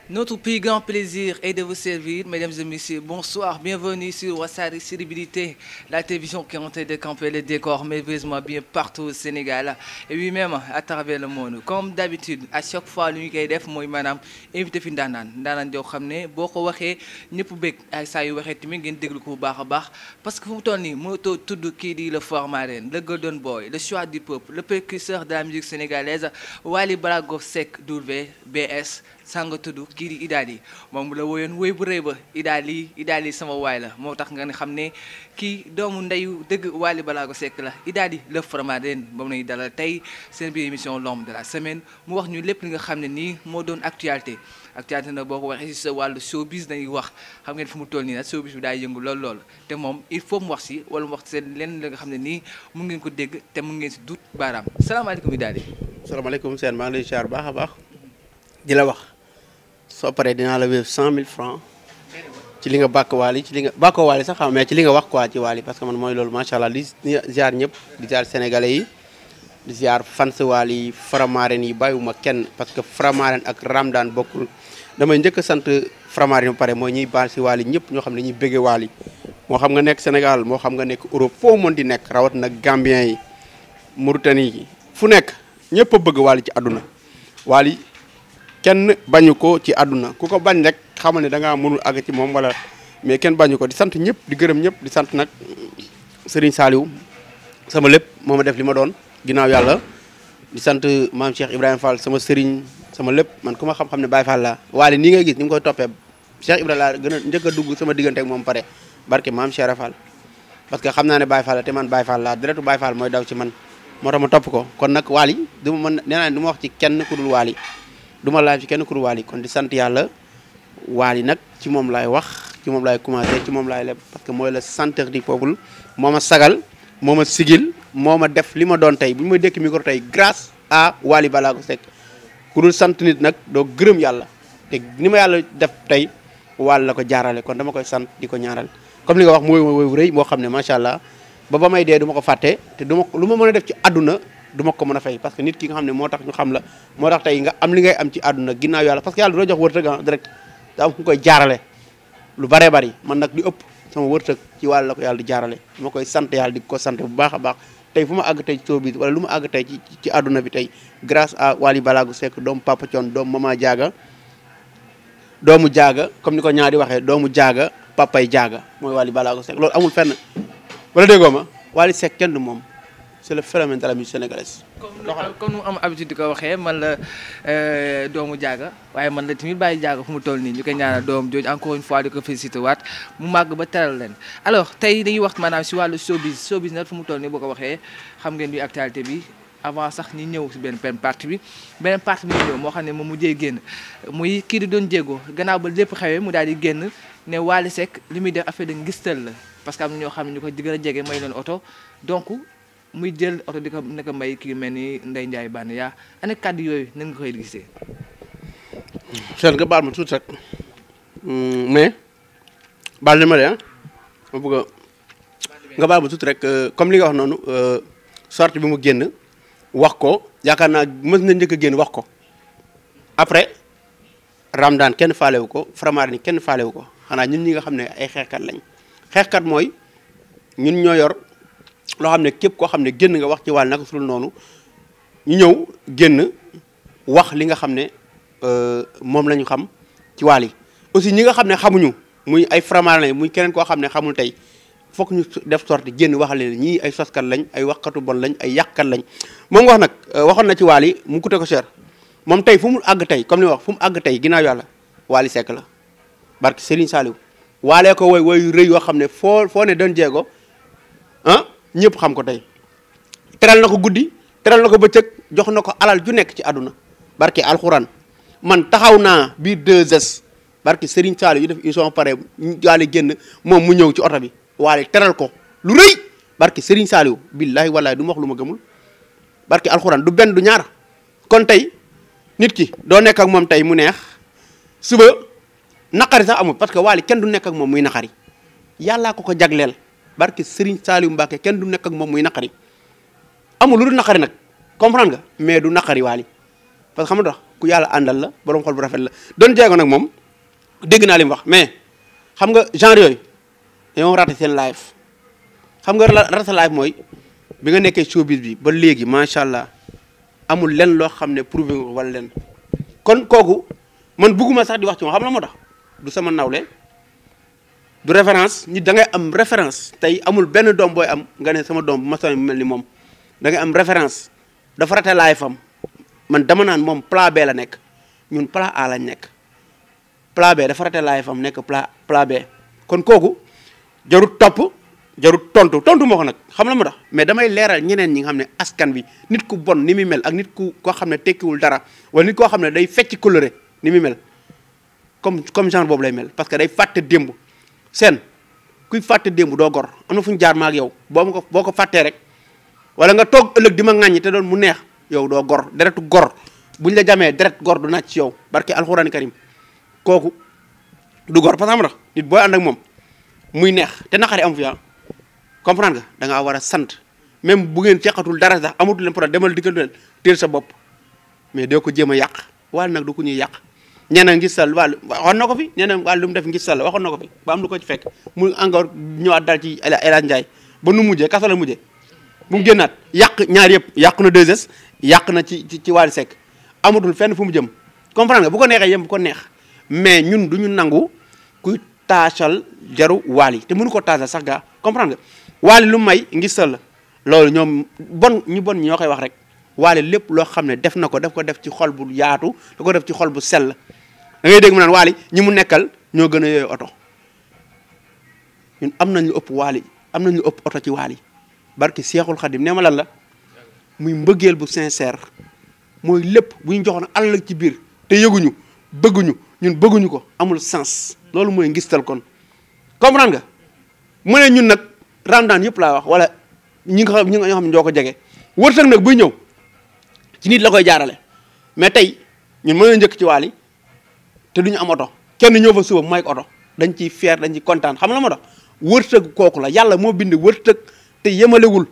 Notre plus grand plaisir est de vous servir, mesdames et messieurs. Bonsoir, bienvenue sur Wassare Célébrité, la télévision qui est en train de camper le décor merveilleusement bien partout au Sénégal et oui même à travers le monde. Comme d'habitude, à chaque fois lu ñu koy def mooy maanaam invité fi ndaanaan joo xam ne boo ko waxee ñëpp bëgg ay saa yu waxee tamit ngeen déglu ko bu baax a baax parce que fu mu toll nii moo tudd kii di le Faramareen, le Golden Boy, le choix du peuple, le précurseur de la musique sénégalaise Wally Ballago Seck WBS. sanga tudd kii di Idaly moom la woyoon woy bu rëy ba Idaly sama waay la moo tax nga ne xam ne kii doomu ndeyu dëgg Wally Ballago Seck la Idaly le Faramareen moom nañu dalal tey seen biir émission l'homme de la semaine mu wax ñu lépp li nga xam ne nii moo doon actualité nag boo ko waxee si sa wàllu showbiz dañuy wax xam ngeen fu mu toll nii nag showbiz bi daay yëngu lool te moom il faut mu wax si wala mu wax seen lenn la nga xam ne nii mu ngeen ko dégg te mu ngeen si dut baaraam salaamaaleykum Idaly. salaamaaleykum seen maa ngi lay ziar baax a baax di la wax soo paree dinaa la wéef 100 000 francs ci li nga bàkk Wally ci li nga bàkkoo Wally sax xam mais ci li nga wax quoi ci Wally parce que man mooy loolu macha allah di ziar ñëpp di ziar sénégalais yi di ziar fans Wally Faramareen yi bàyyiwuma kenn parce que Faramareen ak Ramdan bokkul damay njëkk a sant Faramareen ba pare mooy ñuy baal si Wally ñëpp ñoo xam ne ñuy bëggee Wally moo xam nga nekk Sénégal moo xam nga nekk Europe foo mën di nekk rawat nag Gambien yi Mauritanie yi fu nekk ñëpp a bëgg Wally ci àdduna Wally kenn bañu ko ci àdduna ku ko bañ rek xamal ne da ngaa mënul àgg ci moom wala mais kenn bañu ko di sant ñëpp di gërëm ñëpp di sant nag Serigne Saliou sama lépp moo ma def li ma doon ginnaaw yàlla di sant maam Cheikh Ibrahima Fall sama Serigne sama lépp man ku ma xam-xam ne Baye Fall laa Wally nii ngay gis ni mu koy toppee Cheikh Ibrahima laa gën a njëkk a dugg sama diggante ak moom pare barke maam Cheikh Fall parce que xam naa ne Baye Fall la te man Baye Fall laa deretu Baye Fall mooy daw ci man moo tax ma topp ko kon nag Wally du ma mën nee naa du ma wax ci kenn ku dul Wally du ma laaj ci kenn ku dul Wally kon di sant yàlla Wally nag ci moom laay wax ci moom laay commencé ci moom laay leb parce que mooy le centre du peuple moo ma sagal moo ma sigil moo ma def li ma doon tey bu ñu may dékk micro tey grâce à Wally Ballago Seck ku dul sant nit nag doo gërëm yàlla te ni ma yàlla def tey Wally la ko jaarale kon dama koy sant di ko ñaaral comme li nga wax mooy woy rëy moo xam ne macha allah ba may dee du ma ko fàtte te du ma lu ma mën a def ci àdduna du ma ko mën a fay parce que nit ki nga xam ne moo tax ñu xam la moo tax tey nga am li ngay am ci àdduna ginnaaw yàlla parce que yàlla du la jox wërsëg direct daa am fu koy jaarale lu baree bari man nag li ëpp sama wërsëg ci wàll la ko yàlla di jaarale ma koy sant yàlla di ko sant bu baax a baax tey fu ma àgg tey ci showbiz wala lu ma àgg tey ci àdduna bi tey grâce à Wally Ballago Seck doomu Papa Thione doomu Mama Diaga doomu Diaga comme ni ko ñaari waxee doomu Diaga papay Diaga mooy Wally Ballago Seck loolu amul fenn wala déggoo ma Wally Seck kenn du moom c'est le phénomène de la musique sénégalaise. comme nu am habitude di ko waxee man la doomu Diaga waaye man la tamit bàyyi Diaga fu mu toll nii ñu koy ñaanal doom jooju encore une fois di ko félicité waat mu màgg ba teral leen alors tey dañuy wax maanaam si wàllu showbiz nag fu mu toll nii boo ko waxee xam ngeen bi actualité bi avant sax ñi ñëw si benn partie bi ñëw moo xam ne moom mujjee génn muy kii di doon jéego gannaaw ba lépp xewee mu daal di génn ne Wally Seck li muy def affaire de ngistal la parce que am na ñoo xam ne ñu ko gën a jege may leen oto donc muy jël oto di ko nekk may kii mel ni Ndeye Ndiaye Bane yaa ana kàddu yooyu nan nga koy gisee. Seydou nga baal ma tuuti rek mais baal na ma de ma bëgg nga baal ma tuuti rek comme li nga wax noonu sortie bi mu génn wax ko yaakaar naa mës na njëkk a génn wax ko après Ramdan kenn faalewu ko Faramareen kenn faalewu ko xanaa ñun ñi nga xam ne ay xeexkat lañ xeexkat mooy ñun ñoo yor. loo xam ne képp koo xam ne génn nga wax ci Wally naka sul noonu ñu ñëw génn wax li nga xam ne moom la ñu xam ci Wally aussi ñi nga xam ne xamuñu muy ay Faramareen muy keneen koo xam ne xamul tey fokk ñu def sorti génn waxal leen ñii ay soskat lañ ay waxkatu bon lañ ay yàqkat lañ moom wax nag waxoon na ci Wally mu coûté ko cher moom tey fu mu àgg tey comme li wax fu mu àgg tey ginnaaw yàlla Wally Seck la barke Serigne Saliou waalee ko woy rëy yoo xam ne foo ne doon jéego ñëpp xam ko tey teral na ko guddi teral na ko bëccëg jox na ko alal ju nekk ci àdduna barke alxuraan man taxaw naa biir 2S barke Serigne Saliou yu def émission pare Wally génn moom mu ñëw ci oto bi Wally teral ko lu rëy barke Serigne Saliou billahi wallahi du ma wax lu ma gëmul barke alxuraan du benn du ñaar kon tey nit ki doo nekk ak moom tey mu neex suba naqari sax amul parce que Wally kenn du nekk ak moom muy naqari yàllaa ko jagleel barke Serigne Saliou Mbacké kenn du nekk ak moom muy naqari amul lu du naqari nag comprendre nga mais du naqari Wally parce que xam nga tax ku yàlla àndal la borom xol bu rafet la Don Diego nag moom dégg naa li mu wax mais xam nga genre yooyu dañoo raté seen live xam nga raté live mooy bi nga nekkee showbiz bi ba léegi macha allah amul lenn loo xam ne prouvé nga wala lenn kon kooku man bugguma sax di wax ci moom xam la moo tax du sama nawle du référence nit da ngay am référence tey amul benn doom booy am nga ne sama doom bu ma mu mel ni moom da ngay am référence dafa raté live am man dama naan moom plan B la nekk ñun plan A lañ nekk plan B dafa raté live am nekk plan B kon kooku jarut topp jarut tontu moo ko nag xam la ma tax mais damay leeral ñeneen ñi nga xam ne askan bi nit ku bon ni muy mel ak nit ku koo xam ne tekkiwul dara wala nit koo xam ne day fecc coloré ni muy mel comme genre boobu lay mel parce que day fàtte démb seen kuy fàtte démb doo gor am na fu ñu jaar ma ak yow boo ko fàttee rek wala nga toog ëllëg di ma ŋàññi te doon mu neex yow doo gor deretu gor buñ la jamee deret gor du naaj ci yow barke alxuraani karim kooku du gor parce que xam nga nit booy ànd ak moom muy neex te naqari am fi comprendre nga da ngaa war a sant même bu ngeen ceqatul dara sax amatul leen problème demal diggante leen teel sa bopp mais doo ko jéem a yàq wàll nag du ko ñuy yàq ñeneen ngis sal wàllu waxoon na ko fi ñeneen wàllu lu mu def ngis sal waxoon na ko fi ba am lu ko ci fekk mu encore ñëwaat dal ci El Hadj Ndiaye ba nu mujjee kaso la mujjee bu mu génnaat yàq ñaar yëpp yàq na 2S yàq na ci Wally Seck amatul fenn fu mu jëm comprendre nga bu ko neexee yem bu ko neex mais ñun du ñu nangu kuy taasal jaru Wally te mënu ko taasal sax gaa comprendre nga Wally lu may ngis sal la loolu ñoom ñu bon ñoo koy wax rek Wally lépp loo xam ne def na ko daf ko def ci xol bu yaatu da ko def ci xol bu sell da ngay dégg mu naan Wally ñi mu nekkal ñoo gën a yooyu oto ñun am nañ lu ëpp Wally am nañ lu ëpp oto ci Wally barki Seexul Xadim nee ma lan la muy mbëggeel bu sincère mooy lépp bu ñu joxoon àll ci biir te yëguñu bëgguñu ñun bëgguñu ko amul sens loolu mooy ngistal kon comprendre nga mu ne ñun nag ramadan yëpp laa wax wala ñi nga xam ne ñoo ko jege wërsëg nag buy ñëw ci nit la koy jaarale mais tey ñun mën na njëkk ci Wally te duñu am oto kenn ñëw fa suba may ko oto dañ ciy fier dañ ciy kontaan xam la moo tax wërsëg kooku la yàlla moo bind wërsëg te yemalewul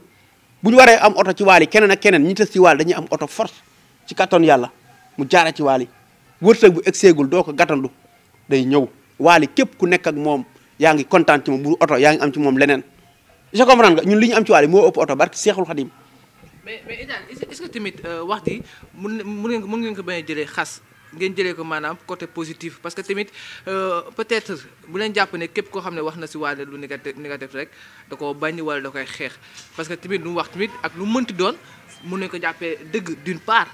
bu ñu waree am oto ci Wally keneen ak keneen ñi tas ci Wally dañuy am oto force ci kattan yàlla mu jaare ci Wally wërsëg bu egseegul doo ko gàttandu day ñëw Wally képp ku nekk ak moom yaa ngi kontaan ci moom bu oto yaa ngi am ci moom leneen je comprends nga ñun li ñu am ci Wally moo ëpp oto barki Seexul Xadim mais est-ce que tamit wax ji mën ngeen ko bañ a jëlee xas ngeen jëlee ko maanaam côté positif parce que tamit peut-être bu leen jàpp ne képp koo xam ne wax na si Wally lu négatif rek da koo bañ wala da koy xeex parce que tamit lu mu wax tamit ak lu mënti doon mun nañu ko jàppee dëgg d'une part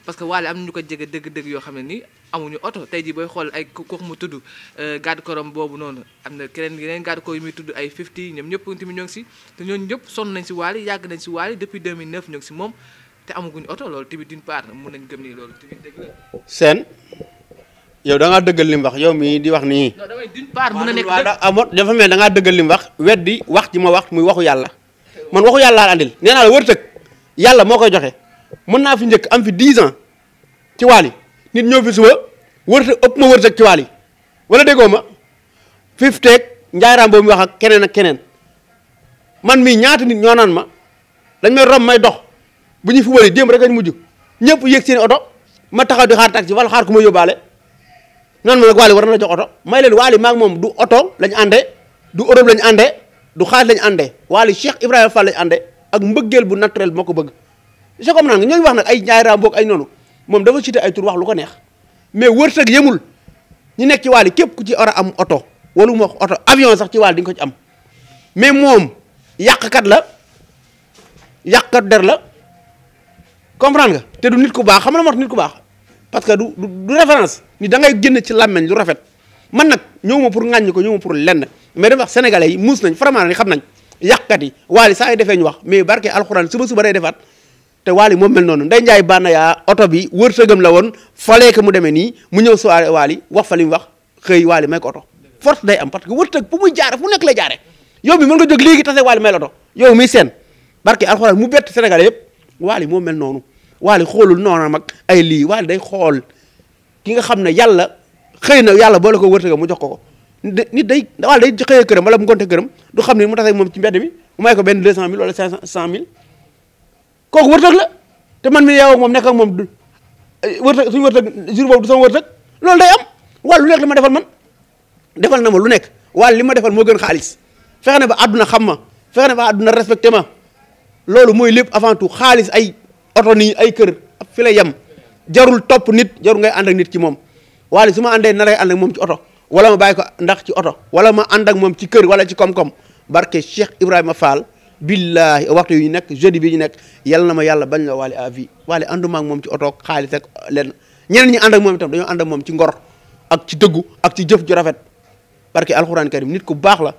parce que Wally am na ñu ko jege dëgg-dëgg yoo xam ne nii amuñu oto tey jii booy xool ay kooku mu tudd garde korom boobu noonu am na yeneen garde corps yu muy tudd ay 50 ñoom ñëpp tamit ñoo ngi si te ñooñu ñëpp sonn nañ si Wally yàgg nañ si Wally depuis 2009 ñoo ngi si moom te amaguñu oto loolu tamit d'une part mun nañ gëm nii loolu tamit dëgg la. Sène yow da ngaa dëggal li mu wax yow mii di wax nii. non damay d'une part mun na nekk dëgg dafa mel da ngaa dëggal li mu wax weddi wax ji ma wax muy waxu yàlla man waxu yàlla laa andil nee naa la wërsëg yàlla moo koy joxe mën naa fi njëkk am fi 10 ans ci Wally nit ñëw fi suba wërsëg ëpp ma wërsëg ci Wally wala déggoo ma fi mu teeg njaayraam boobu mu wax ak keneen man mii ñaata nit ñoo naan ma dañ may rom may dox bu ñuy fubali démb rek añ mujj ñëpp yéeg seen oto ma taxaw di xaar taxi wala xaar ku ma yóbbaale noonu ma nag Wally war na la jox oto may leen Wally maa ngi moom du oto lañ àndee du Europe lañ àndee du xaalis lañ àndee Wally Cheikh Ibrahima Fall lañ àndee ak mbëggeel bu naturel moo ko bëgg je comprends nga ñooñu wax nag ay njaayraam boog ay noonu moom dafa cité ay tur wax lu ko neex mais wërsëg yemul ñu nekk ci Wally képp ku ci war a am oto wala mu wax oto avion sax ci Wally di nga ko ci am mais moom yàqkat la yàqkat der la comprendre nga te du nit ku baax xam nga moo tax nit ku baax parce que du référence ni da ngay génn ci làmmeñ lu rafet man nag ñëwuma pour ŋàññi ko ñëwuma pour lenn mais dama wax sénégalais yi muus nañ vraiment ni xam nañ yàqkat yi Wally saa yi defee ñu wax mais barke alxuraan suba day defaat te Wally moom mel noonu Ndeye Ndiaye bànna yaa oto bi wërsëgam la woon falee que mu demee nii mu ñëw soirée Wally wax fa li mu wax xëy Wally may ko oto force day am parce que wërsëg fu muy jaare fu nekk lay jaare yow mi mën nga jóg léegi tase Wally may la oto yow miy seen barke alxuraan mu bett sénégalais yëpp Wally moo mel noonu Wally xoolul noonu mag ay lii Wally day xool ki nga xam ne yàlla xëy na yàlla boole ko wërsëgam mu jox ko nit day Wally day xëyee këram wala mu gonte këram du xam ne mu tase moom ci mbedd mi mu may ko benn 200 000 wala 500 000 kooku wërsëg la te man mi yow ak moom nekk ak moom wërtëg suñu wërtëg jour boobu du sama wërtëg loolu day am wàll lu nekk li ma defal man defal na ma lu nekk wàll li ma defal moo gën xaalis fexe na ba àdduna xam ma fexe na ba àdduna respecté ma loolu mooy lépp avant tout xaalis ay oto nii ay kër fi la yem jarul topp nit jarul ngay ànd ak nit ci moom wala su ma àndee na lay ànd ak moom ci oto wala ma bàyyi ko ndax ci oto wala ma ànd ak moom ci kër wala ci koom-koom barke Cheikh Ibrahima Fall billahi waxtu yu ñu nekk jeudi bi ñu nekk yal na ma yàlla bañ la Wally à vie Wally ànduma ak moom ci oto xaalis ak leen ñeneen ñi ànd ak moom itam dañoo ànd ak moom ci ngor ak ci dëggu ak ci jëf ju rafet barke alxuraan karim nit ku baax la